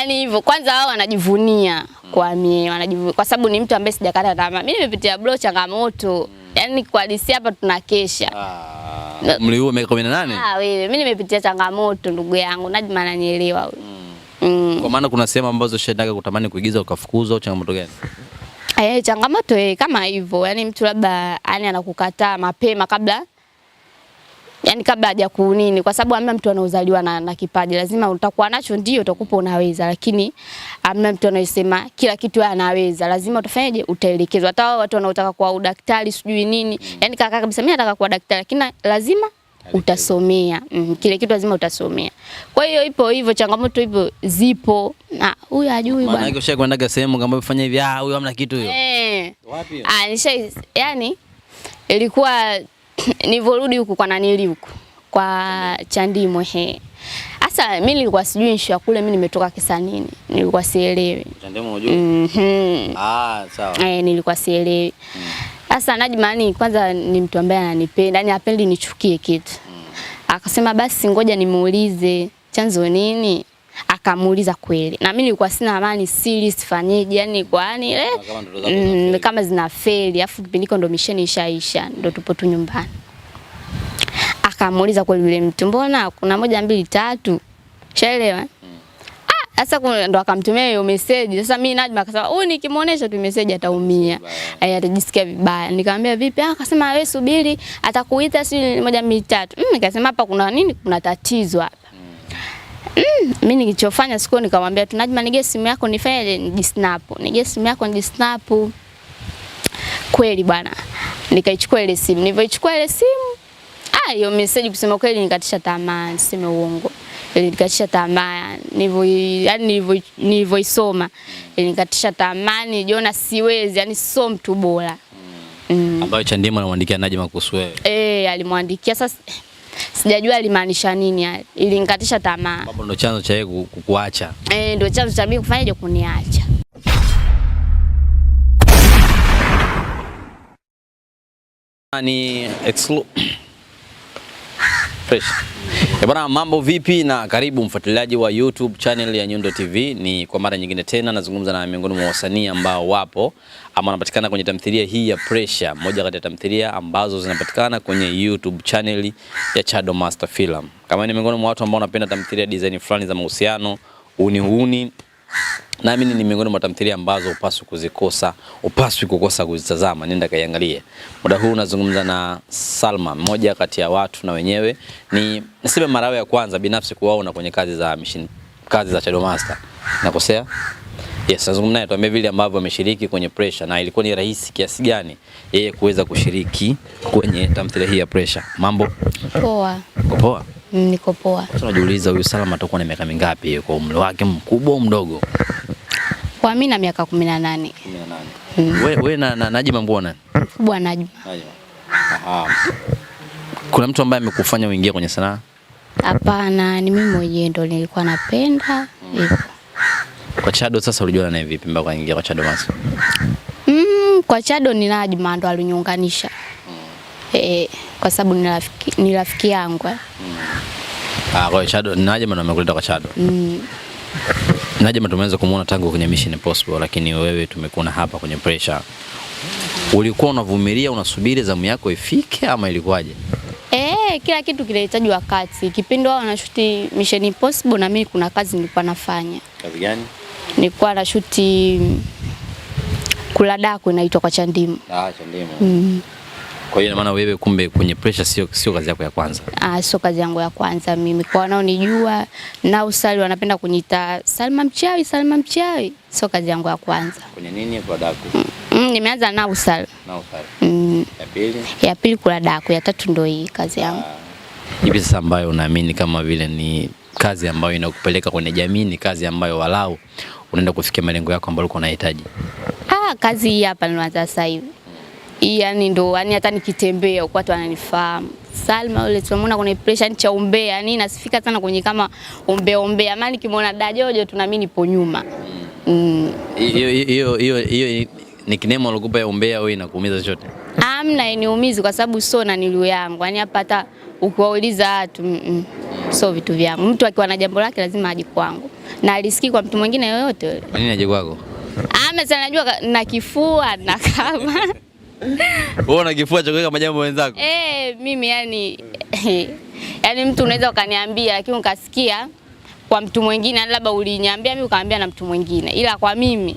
Yaani hivyo kwanza wao wanajivunia kwa mie, wanajivunia kwa sababu ni mtu ambaye sijakata tamaa. Mimi nimepitia bro changamoto. Yaani kwa hadisi hapa tunakesha. Umri huo miaka 18? Ah, wewe mimi nimepitia changamoto ndugu yangu, Najma ananielewa huyu. Kwa maana kuna sehemu ambazo ushaendaga kutamani kuigiza ukafukuzwa au changamoto gani? Changamoto kama hivyo, yaani mtu labda yani anakukataa mapema kabla yani kabla haja kunini, kwa sababu amna mtu anaozaliwa na kipaji, lazima utakuwa nacho ndio utakupa unaweza, lakini amna mtu anayesema kila kitu yeye anaweza, lazima utafanyaje, utaelekezwa. Hata watu wanaotaka kuwa udaktari sijui nini, yani kaka kabisa mimi nataka kuwa daktari, lakini lazima utasomea kile kitu lazima utasomea. Kwa hiyo ipo hivyo, changamoto ipo zipo, na huyu hajui Maana bwana. yake ushakwenda sehemu kama fanya hivi, ah huyu hamna kitu huyo. Wapi? Ah, nisha yani ilikuwa nilivyorudi huku kwa nanili huku kwa Chandimwe he. Sasa mimi nilikuwa sijui issue ya kule mimi nimetoka kisa nini. Nilikuwa sielewi. Chandimwe unajua? Ah, sawa. Nilikuwa sielewi. Sasa Najma yani kwanza ni mtu ambaye ananipenda, yani hapendi nichukie kitu. Akasema basi ngoja nimuulize chanzo nini. Akamuuliza kweli. Na mimi nilikuwa sina amani, serious fanyeje, yani kwa yani Kama ndoto zako zinafeli. kama zinafeli, afu kipindi ndo misheni ishaisha, ndo tupo tu nyumbani. Akamuuliza kweli yule mtu, mbona kuna 1 2 3? Shaelewa? Sasa ndo akamtumia hiyo message. Sasa mimi Najma akasema huyu nikimuonesha tu message ataumia. Atajisikia vibaya. Nikamwambia vipi? Akasema wewe subiri atakuita si 1 2 3. Nikasema hapa kuna nini? Kuna tatizo hapa. Mimi nilichofanya siku nikamwambia tu Najma, nige simu yako nifanye nijisnap. Nige simu yako nijisnap. Kweli bwana. Nikaichukua ile simu. Nilipoichukua ile simu, hiyo message kusema kweli nikatisha tamaa, niseme uongo. Ilinikatisha tamaa. Nilivyoisoma ilinikatisha tamaa, nilijiona siwezi, yani sio mtu bora. Ambayo Chandimwe anamwandikia Najma kuhusu wewe. Alimwandikia. Sasa sijajua alimaanisha nini, ilinikatisha tamaa. Hapo ndo chanzo cha yeye kukuacha. Ndo chanzo cha mimi kufanyaje kuniacha. Ni fresh. Bwana, mambo vipi na karibu mfuatiliaji wa YouTube channel ya Nyundo TV. Ni kwa mara nyingine tena nazungumza na miongoni mwa wasanii ambao wapo ama wanapatikana kwenye tamthilia hii ya Pressure, moja kati ya tamthilia ambazo zinapatikana kwenye YouTube channel ya Chado Master Film. Kama ni miongoni mwa watu ambao wanapenda tamthilia design fulani za mahusiano, uni, naamini ni miongoni mwa tamthilia ambazo upaswi kuzikosa, upaswi kukosa kuzitazama, nenda kaiangalie. Muda huu nazungumza na Salma, mmoja kati ya watu na wenyewe ni niseme mara ya kwanza binafsi kuwaona kwenye kazi za mission, kazi za Chado Master. Nakosea? Yes, nazungumza naye tuambie vile ambavyo ameshiriki kwenye Pressure na ilikuwa ni rahisi kiasi gani yeye kuweza kushiriki kwenye tamthilia hii ya Pressure. Mambo? Poa. Uko poa? Niko poa. Tunajiuliza huyu Salma atakuwa na miaka mingapi kwa umri wake, mkubwa au mdogo? Kwa mimi na miaka 18. 18. Wewe na Najma mbona? Mkubwa Najma. Najma. Aha. Kuna mtu ambaye amekufanya uingie kwenye sanaa? Hapana, ni mimi mwenyewe ndo nilikuwa napenda hivyo. Kwa Chado sasa ulijuana naye vipi mpaka ukaingia kwa Chado Master? Kwa Chado ni Najma ndo aliniunganisha. Kwa sababu ni rafiki yangu. Kwa Chado Najma ndo amekuleta kwa Chado. Najma tumeanza kumuona tangu kwenye Mission Impossible, lakini wewe tumekuona hapa kwenye Pressure. Ulikuwa unavumilia, unasubiri zamu yako ifike ama ilikuwaje? Kila kitu kinahitaji wakati. Kipindi wao wanashuti Mission Impossible na mimi kuna kazi nilikuwa nafanya. Kazi gani? Nilikuwa nashuti Kula Daku inaitwa kwa Chandimwe. Chandimwe. Kwa hiyo ina maana wewe kumbe kwenye Pressure sio kazi yako ya kwanza. Sio kazi yangu ya kwanza mimi. Kwa wanaonijua na usali wanapenda kuniita Salma Mchawi, Salma Mchawi. Sio kazi yangu ya kwanza. Kwenye nini Kula Daku? Nimeanza na usali. Na usali. Ya pili? Ya pili Kula Daku, ya tatu ndio hii kazi yangu. Ipi sasa ambayo unaamini kama vile ni kazi ambayo inakupeleka kwenye jamii, ni kazi ambayo walau unaenda kufikia malengo yako ambayo ulikuwa unahitaji? Kazi hii hapa nilianza sasa hivi. Hii yani ndo yani hata nikitembea huko watu wananifahamu. Salma yule tunamuona kwenye Pressure ni cha umbea, yani nasifika sana kwenye kama umbea umbea. Maana nikimuona Dajojo tunaamini nipo nyuma. Hiyo hiyo hiyo nickname alikupa ya umbea wewe inakuumiza chochote? Hamna, iniumizi kwa sababu sio na nilio yangu. Yani hapa hata ukiwauliza watu sio vitu vyangu. Mtu akiwa na jambo lake lazima aje kwangu. Na alisikii kwa mtu mwingine yoyote. Kwa nini aje kwako? Ama sana najua na kifua na kama. Wewe una kifua cha kuweka majambo wenzako? Mimi yani yani mtu unaweza ukaniambia lakini ukasikia kwa mtu mwingine, labda uliniambia mimi ukaambia na mtu mwingine, ila kwa mimi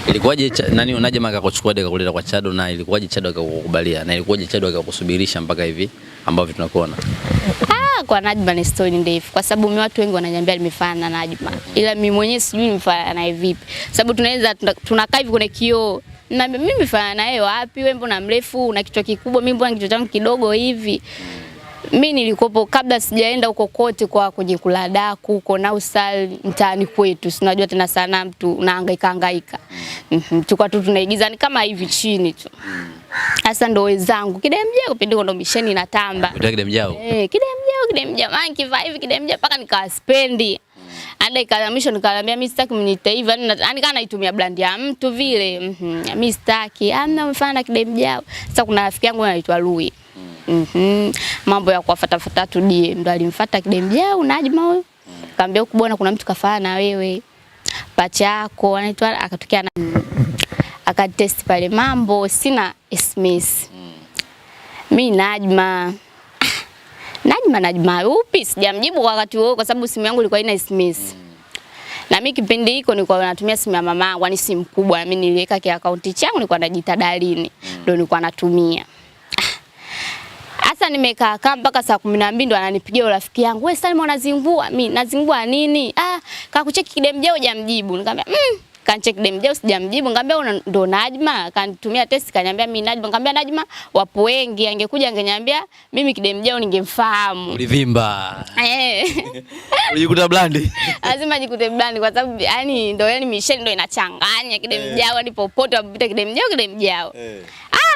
Ilikuwaje nani Najma akakuchukua akakuleta kwa Chado, na ilikuwaje Chado akakukubalia, na ilikuwaje Chado akakusubirisha mpaka hivi ambavyo tunakuona? Kwa Najma ni story ndefu, kwa sababu mimi watu wengi wananiambia nimefanana na Najma, ila mimi mwenyewe sijui nimefanana naye vipi, sababu tunaweza tunakaa hivi kwenye kioo, na mimi nimefanana naye wapi? Wewe mbona mrefu, una kichwa kikubwa, mimi mbona kichwa changu kidogo hivi? Mimi nilikopo kabla sijaenda huko kote kwa kwenye kuladaku huko na usali mtaani kwetu, si unajua tena sana mtu unahangaika hangaika. Tulikuwa tu tunaigiza ni kama hivi chini tu. Sasa ndo wenzangu kidemjao kipindi ndo misheni inatamba. Unataka kidemjao? Kidemjao kidemjao, maana kivaa hivi kidemjao mpaka nikawaspendi. Hadi ikamisho nikamwambia mimi sitaki mniite hivi, yani kana naitumia brand ya mtu vile. Mimi sitaki. Amna mfano na kidemjao. Sasa kuna rafiki yangu anaitwa Lui. Mambo ya kuwafuata fuata tu die ndo alimfuata kidemjao Najma huyo. Akamwambia huku bwana kuna mtu kafana na wewe. Pacha yako anaitwa, akatokea na akatest pale mambo sina SMS. Mimi Najma. Najma upi? Sijamjibu kwa wakati huo kwa sababu simu yangu ilikuwa haina SMS. Na mimi kipindi hiko nilikuwa natumia simu ya mamangu, yani simu kubwa, mimi niliweka kwa akaunti changu nilikuwa najiita Dalini, ndio nilikuwa natumia. Sasa nimekaa kaa mpaka saa 12 ndo ananipigia rafiki yangu, "Wewe Salma unazingua?" Mimi nazingua nini? Kakucheki kidemjao hujamjibu. Nikamwambia, kancheki kidemjao sijamjibu. Nikamwambia ndo Najma, kanitumia test kaniambia mimi Najma. Nikamwambia Najma wapo wengi, angekuja angeniambia mimi kidemjao ningemfahamu. Ulivimba. Ulijikuta blandi. Lazima jikute blandi kwa sababu yani ndo yani misheni ndo inachanganya kidemjao, yani popote wapita kidemjao kidemjao.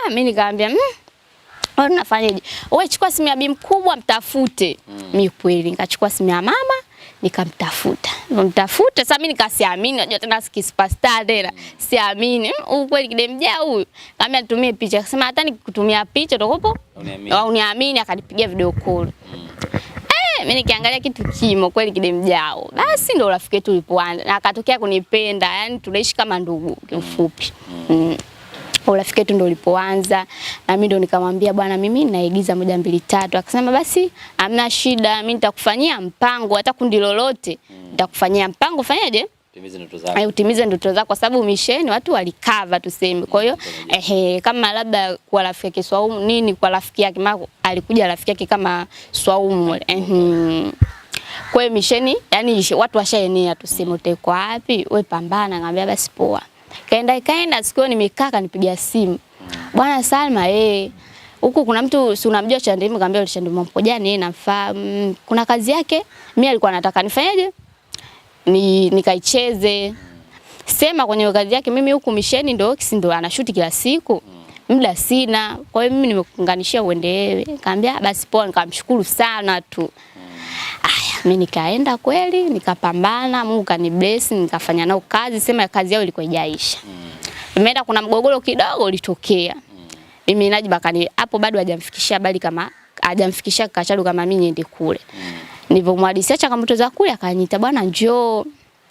Mimi nikamwambia wewe unafanyaje? Wewe chukua simu ya bi mkubwa mtafute. Mimi kweli nikachukua simu ya mama nikamtafuta. Nikamtafuta sasa mimi nikasiamini, unajua tena superstar tena. Siamini. Huyu kweli kidemjao huyu. Kaambia nitumie picha. Akasema hata nikikutumia picha utakopo uniamini. Akanipigia video call. Mimi nikiangalia kitu kimo kweli kidemjao. Basi ndio urafiki wetu ulipoanza. Na akatokea kunipenda, yani tunaishi kama ndugu kiufupi. Urafiki wetu ndio ulipoanza, na mimi ndio nikamwambia bwana mimi naigiza 1 2 3. Akasema basi hamna shida, mimi nitakufanyia mpango, hata kundi lolote nitakufanyia mpango, fanyaje? Utimize ndoto zako. Utimize ndoto zako kwa sababu misheni watu walikava tuseme. Kwa hiyo kama labda kwa rafiki yake Swaumu nini, kwa rafiki yake maana alikuja rafiki yake kama Swaumu. Kwa hiyo misheni yani watu washaenea tuseme, utaiko wapi? Wewe pambana. Ngambia basi poa. Kaenda siku nimekaa kanipigia simu. Bwana Salma huku kuna mtu si unamjua Chandima? Nikamwambia Chandima Mpojani namfahamu. Kuna kazi yake mimi alikuwa anataka nifanyeje? Nikaicheze. Sema kwenye kazi yake mimi huku misheni ndio kisi ndio anashuti kila siku. Muda sina. Kwa hiyo mimi nimekuunganishia uende wewe. Nikamwambia basi poa, nikamshukuru sana tu. Aya, mimi nikaenda kweli, nikapambana, Mungu kanibless, nikafanya nao kazi, sema kazi yao ilikuwa haijaisha. Nimeenda kuna mgogoro kidogo ulitokea. Mimi Najma kani hapo bado hajamfikishia habari kama hajamfikishia Kachado kama mimi niende kule. Nilipomhadisia changamoto za kule akaniita bwana njoo.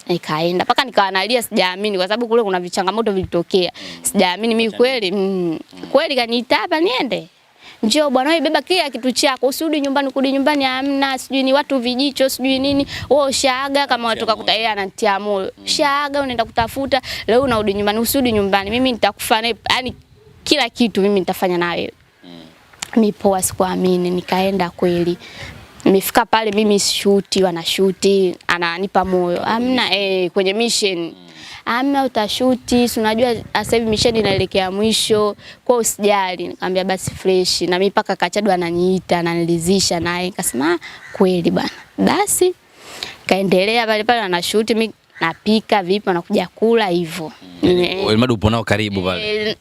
Nikaenda mpaka nikawa nalia sijaamini kwa sababu kule kuna vichangamoto vilitokea. Sijaamini mimi kweli. Kweli kaniita hapa niende. Njoo bwana wewe beba kila kitu chako, usirudi nyumbani, kurudi nyumbani hamna, sijui ni watu vijicho, sijui nini. Wewe ushaaga kama watu kakuta yeye ananitia moyo. Ushaaga unaenda kutafuta, leo unarudi nyumbani, usirudi nyumbani. Mimi nitakufa naye, yani kila kitu mimi nitafanya na wewe. Mimi poa sikuamini, nikaenda kweli. Nimefika pale mimi shuti, wanashuti, ananipa moyo. Hamna kwenye mission. Amna utashuti, si unajua sasa hivi mission inaelekea mwisho, kwa usijali. Nikamwambia basi fresh. Na mimi paka Kachado ananiita, ananilizisha naye. Nikasema kweli bwana. Basi kaendelea pale pale anashuti, mimi napika vipi wanakuja kula hivyo. Elimadu upo nao karibu pale.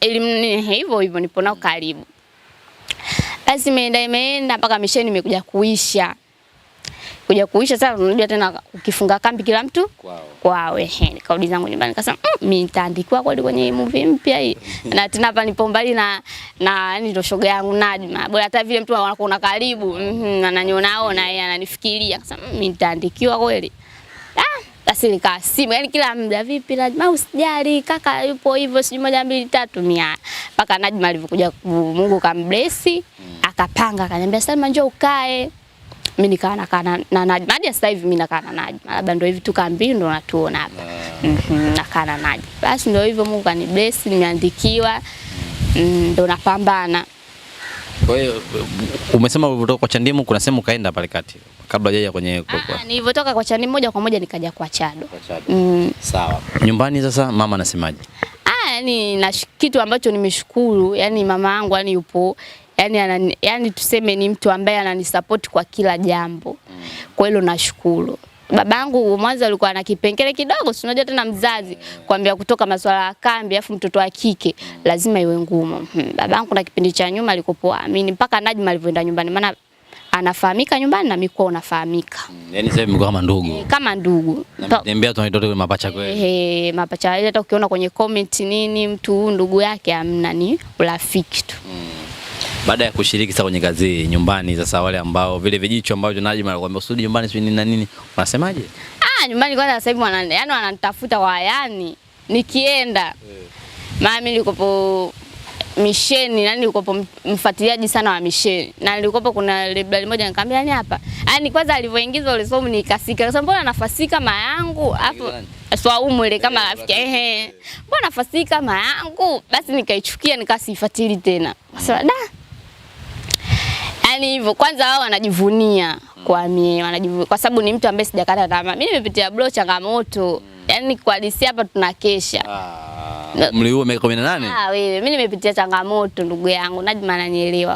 Hivyo hivyo nipo nao karibu. Basi imeenda mpaka mission imekuja kuisha. Kuja kuisha sasa unajua tena ukifunga kambi kila mtu kwao. Nikarudi zangu nyumbani nikasema mimi nitaandikiwa kweli kwenye movie mpya hii. Na tena hapa nipo mbali na yani ndo shoga yangu Najma. Bora hata vile mtu anakuona karibu, ananionaona yeye ananifikiria. Nikasema mimi nitaandikiwa kweli. Basi nikaa simu, yani kila muda vipi Najma, usijali kaka yupo hivyo, sijui 1 2 3 mia. Mpaka Najma alivyokuja, Mungu kambless, akapanga akaniambia Salma njoo ukae. Mimi nikaa nakaa na Najma hadi sasa hivi mimi nakaa na Najma. Labda ndio hivi tukambi ndio natuona hapa. Nakaa na Najma. Basi ndio hivyo Mungu kanibless, nimeandikiwa. Ndio napambana. Kwa hiyo umesema ulivyotoka kwa Chandimu kuna sehemu ukaenda pale kati kabla hujaja kwenye kwa. Nilivyotoka kwa Chandimu moja kwa moja nikaja kwa Chado. Kwa Chado. Sawa. Nyumbani sasa mama anasemaje? Yani na kitu ambacho nimeshukuru, yani mama yangu yani yupo, yani yani tuseme ni mtu ambaye ananisupport kwa kila jambo. Kwa hilo nashukuru. Babangu mwanzo alikuwa na kipengele kidogo, si unajua tena mzazi kuambia kutoka masuala ya kambi afu mtoto wa kike lazima iwe ngumu. Babangu na kipindi cha nyuma alikopo amini mpaka Najma alivyoenda nyumbani, maana anafahamika nyumbani na mimi kwa unafahamika. Yaani sasa mko kama ndugu. Kama ndugu. Na mtembea tunaitwa tu mapacha kweli. Mapacha hata ukiona kwenye comment nini mtu ndugu yake amna, ni urafiki tu. Baada ya kushiriki sasa kwenye kazi nyumbani sasa wale ambao vile vijicho ambavyo Najma alikwambia usirudi nyumbani sio nini na nini, unasemaje? Nyumbani kwanza sasa hivi yani wananitafuta kwa yani nikienda. Mama mimi nilikopo misheni, yani nilikopo mfuatiliaji sana wa misheni. Na nilikopo kuna library moja nikamwambia yani hapa. Yani kwanza alivyoingizwa ile somo nikasika. Akasema mbona nafasi kama yangu? Afu swaumu ile kama rafiki. Mbona nafasi kama yangu? Basi nikaichukia nikasifuatili tena. Akasema da. Yani hivyo kwanza wao wanajivunia kwa mimi, wanajivunia kwa sababu ni mtu ambaye sijakata tamaa. Mimi nimepitia bro changamoto. Yaani kwa hadithi hapa tunakesha. Umri huo miaka 18? Wewe mimi nimepitia changamoto ndugu yangu, Najma ananielewa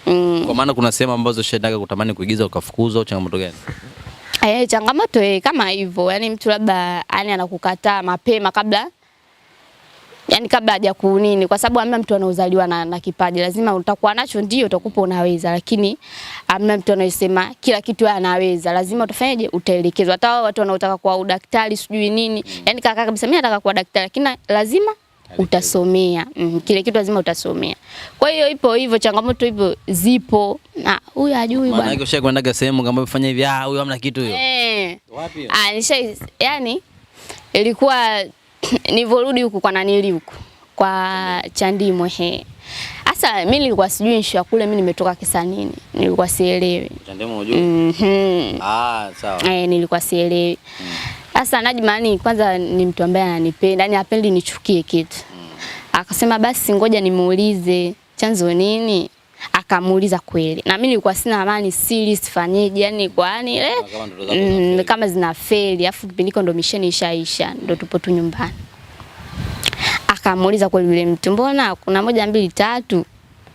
huyo. Kwa maana kuna sehemu ambazo ushaendaga kutamani kuigiza ukafukuzwa au changamoto gani? Changamoto kama hivyo. Yaani mtu labda yani anakukataa mapema kabla yani kabla haja kunini, kwa sababu amna mtu anaozaliwa na kipaji, lazima utakuwa nacho ndio utakupa unaweza, lakini amna mtu anayesema kila kitu anaweza, lazima utafanyaje, utaelekezwa. Hata watu wanaotaka kuwa udaktari sijui nini, yani kaka kabisa mimi nataka kuwa daktari, lakini lazima utasomea kile kitu lazima utasomea. Kwa hiyo ipo hivyo, changamoto hivyo zipo na huyu hajui bwana. Maana yake ushakwenda sehemu kama ufanye hivi, huyu hamna kitu huyo. Wapi? Nisha yani ilikuwa nilivyorudi huku kwa nanili huku kwa Chandimu Sasa mimi nilikuwa sijui issue kule mimi nimetoka kisa nini. Nilikuwa sielewi. Chandimu unajua? Sawa. Nilikuwa sielewi. Sasa Najma ni kwanza ni mtu ambaye ananipenda, yani hapendi nichukie kitu. Akasema basi ngoja nimuulize chanzo nini. Akamuuliza kweli. Na mimi nilikuwa sina amani, serious fanyeje yani kwa yani kama zinafeli, afu kipindi ndo misheni ishaisha, ndo tupo tu nyumbani. Akamuuliza kweli yule mtu, mbona kuna 1 2 3.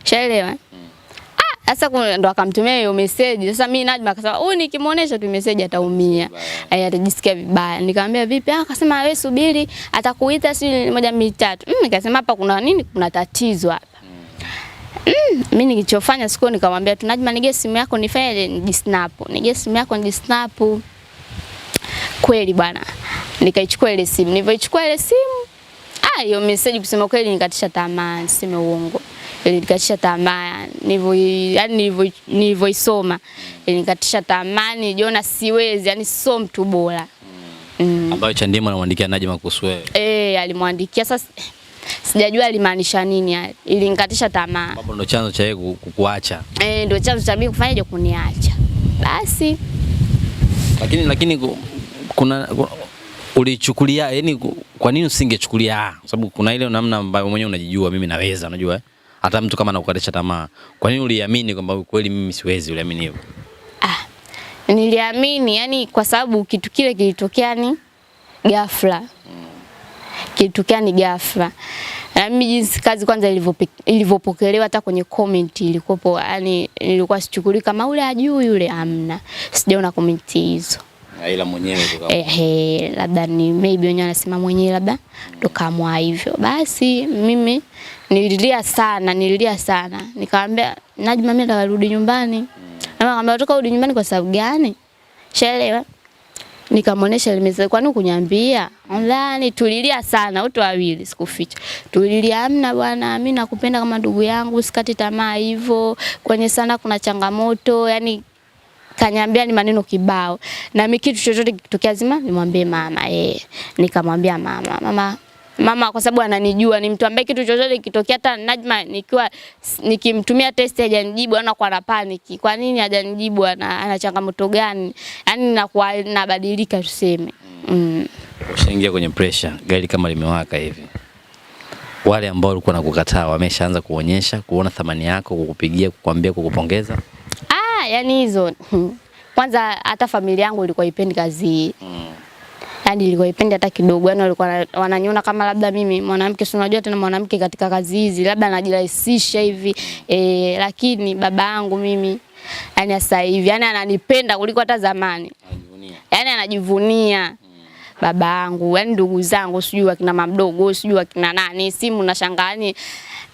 Shaelewa? Sasa ndo akamtumia hiyo message. Sasa mimi Najma akasema huyu nikimuonesha tu message ataumia. Atajisikia vibaya. Nikamwambia vipi? Akasema wewe subiri atakuita si 1 2 3. Nikasema hapa kuna nini? Kuna tatizo hapa. Mimi nilichofanya siku nikamwambia tu Najma nige simu yako nifanye nijisnap. Nige simu yako nijisnap. Kweli bwana. Nikaichukua ile simu. Nilipoichukua ile simu, hiyo message kusema kweli nikatisha tamaa, niseme uongo. Nilikatisha tamaa. Yaani nilivyoisoma nilikatisha tamaa, niliona siwezi, yani sio mtu bora. Ambayo Chandimu anamwandikia Najma kuhusu wewe. Alimwandikia. Sasa sijajua alimaanisha nini, ilinikatisha tamaa. Hapo ndo chanzo cha yeye kukuacha. Ndo chanzo cha mimi kufanyaje kuniacha. Basi. Lakini kuna ulichukulia yani kwa nini usingechukulia? Kwa sababu kuna ile namna ambayo mwenyewe unajijua mimi naweza, unajua Hata mtu kama anakukatisha tamaa, kwa nini uliamini kwamba kweli mimi siwezi? Uliamini hivyo? Niliamini yani kwa sababu kitu kile kilitokea ni ghafla. Kilitokea ni ghafla. Na mimi jinsi kazi kwanza ilivyopokelewa hata kwenye comment ilikopo, yani nilikuwa sichukulii kama ule ajui yule, amna. Sijaona comment hizo. Ila mwenyewe tu kama. Labda ni maybe wenyewe anasema mwenyewe labda ndo kama hivyo. Basi mimi nililia sana, nililia sana. Nikamwambia Najma mimi nitarudi nyumbani. Na akamwambia unataka urudi nyumbani kwa sababu gani? Shaelewa? Nikamuonesha ile message, kwani kuniambia? Ndani tulilia sana wote wawili, sikuficha. Tulilia, amna bwana, mimi nakupenda kama ndugu yangu, usikate tamaa hivyo. Kwenye sana kuna changamoto, yani Kaniambia ni maneno kibao. Na mimi kitu chochote kikitokea lazima nimwambie mama. Nikamwambia mama. Mama kwa sababu ananijua ni mtu ambaye kitu chochote kikitokea hata Najma nikiwa nikimtumia test hajanijibu anakuwa na panic. Kwa nini hajanijibu? Ana changamoto gani? Yaani nakuwa nabadilika tuseme. Ushaingia kwenye pressure, gari kama limewaka hivi. Wale ambao walikuwa nakukataa wameshaanza kuonyesha, kuona thamani yako, kukupigia, kukuambia, kukupongeza? Yani hizo. Kwanza hata familia yangu ilikuwa ipendi kazi hii. Yaani ilikuwa ipendi hata kidogo. Yaani walikuwa wananiona kama labda mimi mwanamke, si unajua tena mwanamke katika kazi hizi labda anajirahisisha hivi. Lakini baba yangu mimi yani sasa hivi yani ananipenda kuliko hata zamani. Yaani anajivunia. Baba yangu, yani ndugu zangu, sijui wakina mama mdogo, sijui wakina nani, simu nashangaa yani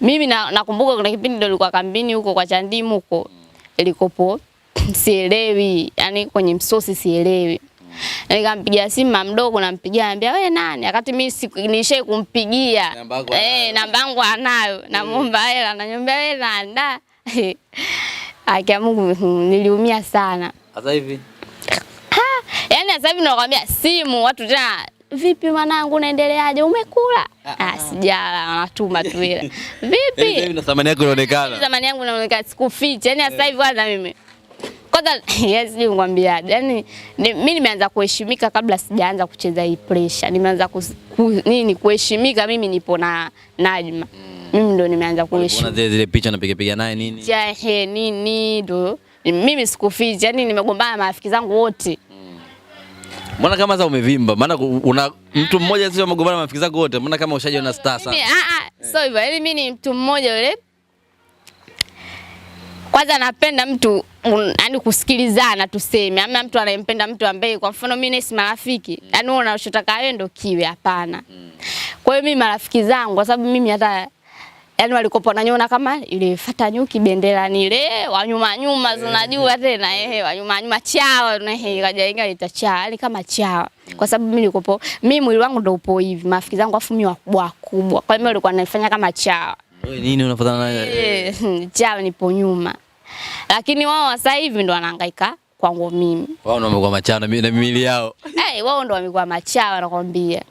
mimi nakumbuka kuna kipindi ndio nilikuwa kambini huko kwa Chandimu huko. Ilikopo sielewi, yani kwenye msosi sielewi. Nikampigia simu mama mdogo, nampigia anambia wewe nani? Wakati mimi nishai kumpigia. Namba yangu anayo. Namuomba hela, ananiambia wewe nani? Akia Mungu niliumia sana. Sasa hivi? Yaani sasa hivi nakwambia simu watu tena, vipi mwanangu unaendeleaje? Umekula? Sijala, anatuma tu hela. Vipi? Hivi na thamani yako inaonekana. Thamani yangu inaonekana, sikuficha. Yaani sasa hivi kwanza mimi. Kwanza yes, nikwambiaje? Yaani mimi nimeanza kuheshimika kabla sijaanza kucheza hii pressure. Nimeanza kuheshimika mimi nipo na Najma. Mimi ndo nimeanza kuheshimika. Unaona zile picha napiga piga naye nini? Cha nini ndo mimi sikuficha. Yaani nimegombana na marafiki zangu wote. Mbona kama sasa umevimba? Maana una mtu mmoja sio amegombana na marafiki zako wote. Mbona kama ushajiona star sana? So hivyo. Yaani mimi ni mtu mmoja yule. Kwanza napenda mtu yani kusikilizana tuseme. Ama mtu anayempenda mtu ambaye kwa mfano mimi nesi marafiki. Yaani wewe unachotaka wewe ndio kiwe, hapana. Kwa hiyo mimi marafiki zangu kwa sababu mimi hata yani walikopo wananiona kama ile fata nyuki bendera ni ile wanyuma nyuma unajua tena wanyuma nyuma chawa na kaja inga itachawa yani kama chawa. Kwa sababu mimi nilikopo mimi mwili wangu ndio upo hivi, marafiki zangu afu mimi wakubwa wakubwa. Kwa hiyo walikuwa wananifanya kama chawa. Wewe nini unafuatana naye? Chawa nipo nyuma. Lakini wao sasa hivi ndo wanahangaika kwangu mimi. Wao ndio wamekuwa machawa na miili yao. Wao ndo wamekuwa machawa nakwambia.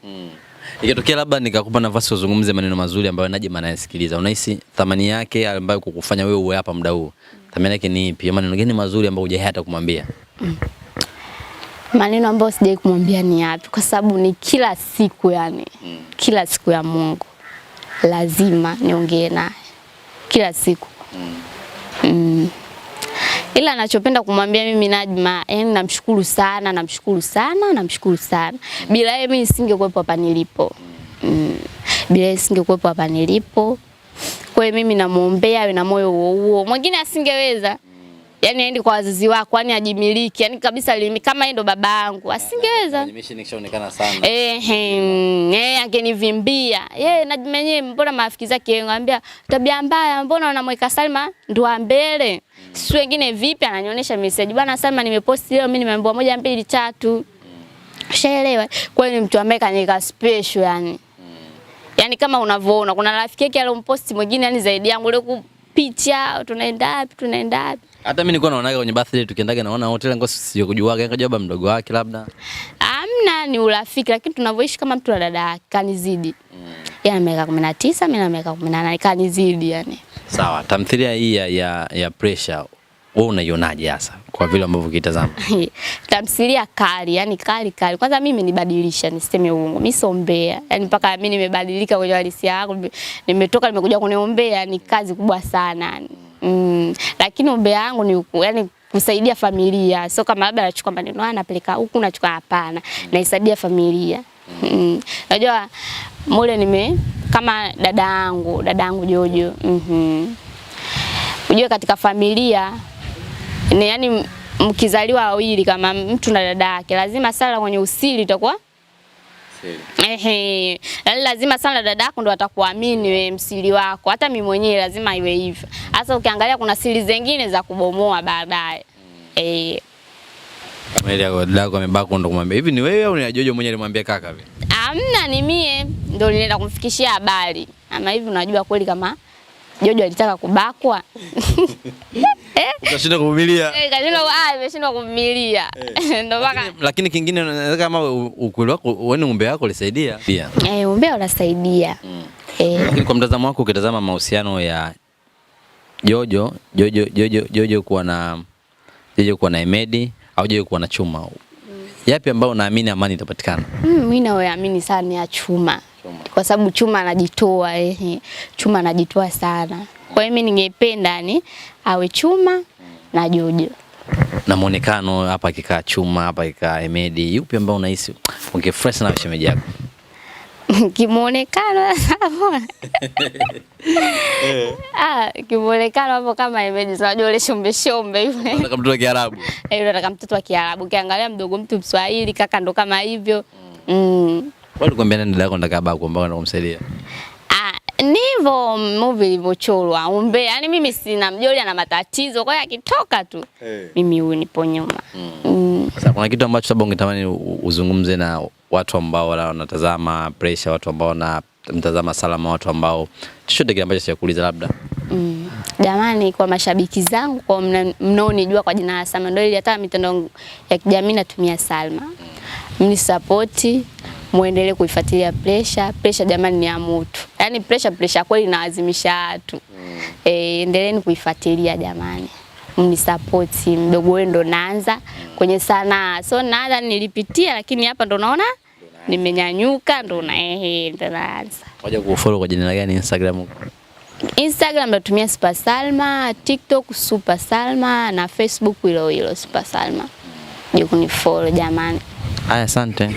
Ikitokea labda nikakupa nafasi uzungumze maneno mazuri ambayo Najma anayasikiliza, unahisi thamani yake ambayo kukufanya wewe uwe hapa muda huu, thamani yake ni ipi? Maneno gani mazuri ambayo hujawahi hata kumwambia? Maneno ambayo sijawahi kumwambia ni yapi? Kwa sababu ni kila siku yani. Kila siku ya Mungu lazima niongee naye. Kila siku. Ila anachopenda kumwambia mimi Najma, yani namshukuru sana, namshukuru sana, namshukuru sana. Bila yeye mimi nisingekuwepo hapa nilipo. Bila yeye nisingekuwepo hapa nilipo. Kwa hiyo mimi namuombea awe na moyo huo huo. Mwingine asingeweza. Yaani aende kwa wazazi wako, yani ajimiliki, yani kabisa kama yeye ndo baba yangu, asingeweza. Nimeshaonekana sana. Angenivimbia. Yeye Najma mwenyewe mbona marafiki zake ngambia tabia mbaya, mbona wanamweka Salma ndo mbele. Si wengine vipi, ananionyesha message. Bwana Salma nimeposti leo mimi nimeambiwa 1 2 3. Ushaelewa? Kwa hiyo ni mtu ambaye kaniweka special yani. Yaani kama unavyoona kuna rafiki yake alomposti mwingine yani zaidi yangu leo picha tunaenda wapi tunaenda wapi. Hata mimi nilikuwa naonaga kwenye birthday tukiendaga naona hotel ngo sikujuaga, nikajua baba mdogo wake labda. Hamna, ni urafiki lakini tunavyoishi kama mtu na dada yake kanizidi. Yeye ana miaka 19, mimi na miaka 18, kanizidi yani. Sawa, tamthilia hii ya pressure wewe unaionaje hasa kwa vile ambavyo ukitazama? Tamthilia kali, yani kali kali. Kwanza mimi nibadilisha, niseme uongo. Mimi sio mbea. Yani mpaka mimi nimebadilika kwenye halisia yangu, nimetoka nimekuja kuniombea ni kazi kubwa sana. Lakini umbea yangu ni yani kusaidia familia. Sio kama labda nachukua maneno haya napeleka huku nachukua, hapana. Naisaidia familia. Unajua mule nime kama dada yangu Jojo. Unajua katika familia ni yani mkizaliwa wawili kama mtu na dada yake lazima sala kwenye usiri itakuwa siri. Lazima sana dada yako ndo atakuamini wewe msiri wako. Hata mimi mwenyewe lazima iwe hivyo. Hasa ukiangalia kuna siri zingine za kubomoa baadaye. Kama ile dada yako amebaka ndo kumwambia hivi ni wewe au ni Jojo mwenyewe alimwambia kaka vile? Hamna, ni mie ndo nilienda kumfikishia habari. Ama hivi unajua kweli kama Jojo alitaka kubakwa. Ukashindwa kuvumilia. Kashindwa, imeshindwa kuvumilia. Ndio mpaka Lakini kingine naweza kama ukweli wako wewe umbea wako ulisaidia. Pia. Umbea unasaidia. Lakini kwa mtazamo wako ukitazama mahusiano ya Jojo kuwa na Jojo kuwa na Hemedi au Jojo kuwa na Chuma, yapi ambayo unaamini amani itapatikana? Mimi naamini sana ni ya Chuma. Kwa sababu Chuma anajitoa, Chuma anajitoa sana. Kwa hiyo mimi ningependa ni awe Chuma na Jojo. Na muonekano hapa akikaa Chuma, hapa akikaa Hemedi, yupi ambao unahisi ungefurahi sana shemeji yako? Kimuonekano sasa hapo. Kimuonekano hapo kama Hemedi, unajua ile shombe shombe yule. Nataka mtoto wa Kiarabu. Yule anataka mtoto wa Kiarabu. Ukiangalia mdogo mtu Mswahili kaka ndo kama hivyo. Wewe ulikwambia nani dada yako anataka babu ambao anakumsaidia? Ni hivyo movie ilivyochorwa. Umbe, yani mimi sina mjoli ana matatizo, kwa hiyo akitoka tu mimi huyu nipo nyuma. Sasa kuna kitu ambacho labda ungetamani uzungumze na watu ambao wanatazama Pressure, watu ambao wanamtazama Salma, watu ambao chochote kile ambacho sijakuuliza labda. Jamani, kwa mashabiki zangu, kwa mnaonijua kwa jina la Salma, ndio ile hata mitandao ya kijamii natumia Salma. Mnisapoti, muendelee kuifuatilia Pressure. Pressure jamani ni ya moto. Yaani Pressure kweli inaazimisha watu. Endeleeni kuifuatilia jamani. Mnisapoti, mdogo wenu ndo naanza kwenye sanaa. So naanza nilipitia, lakini hapa ndo naona nimenyanyuka, ndo na ndo naanza. Waje kufollow kwa jina gani Instagram? Instagram natumia Super Salma, TikTok Super Salma na Facebook hilo hilo Super Salma. Je, kunifollow jamani. Haya, asante.